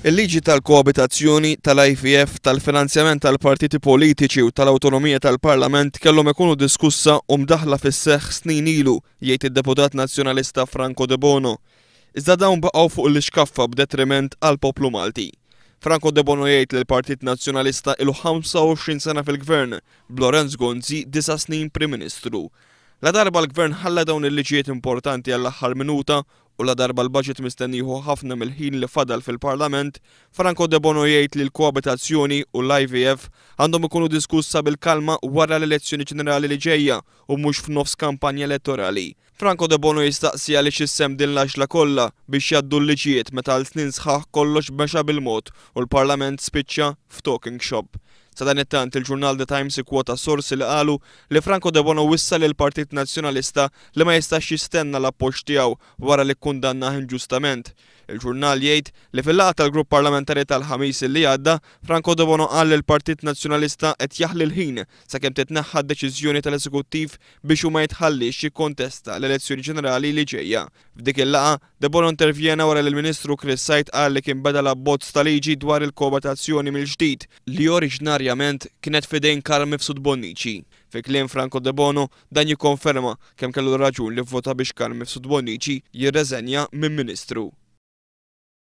Il-liġi tal-koabitazzjoni, tal-IVF, tal-finanzjament tal-partiti politiċi u tal-awtonomija tal-Parlament kellhom ikunu diskussa u mdaħħla fis-seħħ snin ilu, jgħid id-deputat Nazzjonalista Franco Debono. Iżda dawn baqgħu fuq l-ixkaffa b'detriment għall-poplu Malti. Franco Debono jgħid li l-Partit Nazzjonalista ilu 25 sena fil-Gvern, b'Lawrence Gonzi disa' snin Prim Ministru. Ladarba l-Gvern ħalla dawn il-liġijiet importanti għall-aħħar minuta u ladarba l-budget mistenni jieħu ħafna mill-ħin li fadal fil-Parlament, Franco Debono jgħid li l-koabitazzjoni u l-IVF għandhom ikunu diskussa bil-kalma wara l-elezzjoni ġenerali li ġejja u mhux f'nofs kampanja elettorali. Franco Debono jistaqsi għaliex issa hemm din l-għaġla kollha biex jgħaddu l-liġijiet meta għal snin sħaħ kollox mexa bil-mod u l-Parlament spiċċa f'talking shop. Sadanittant, il-ġurnal The Times ikkwota sorsi li qalu li Franco Debono wissa lill-Partit Nazzjonalista li ma jistax jistenna l-appoġġ tiegħu wara li kkundannah inġustament. Il-ġurnal jgħid li fil-laqgħa tal-grupp parlamentari tal-Ħamis li għadda, Franco Debono qal li l-Partit Nazzjonalista qed jaħli l-ħin sakemm titneħħa d-deċiżjoni tal-Eżekuttiv biex hu ma jitħalliex jikkontesta l-elezzjoni ġenerali li ġejja. F'dik il-laqgħa, Debono intervjena wara li l-Ministru Chris Said qal li kien beda l-abbozz ta' liġi dwar il-koabitazzjoni mill-ġdid li oriġinarjament kienet f'idejn Karl Mifsud Bonnici. Fi kliem Franco Debono, dan jikkonferma kemm kellu raġun li vvota biex Karl Mifsud Bonnici jirreżenja minn Ministru.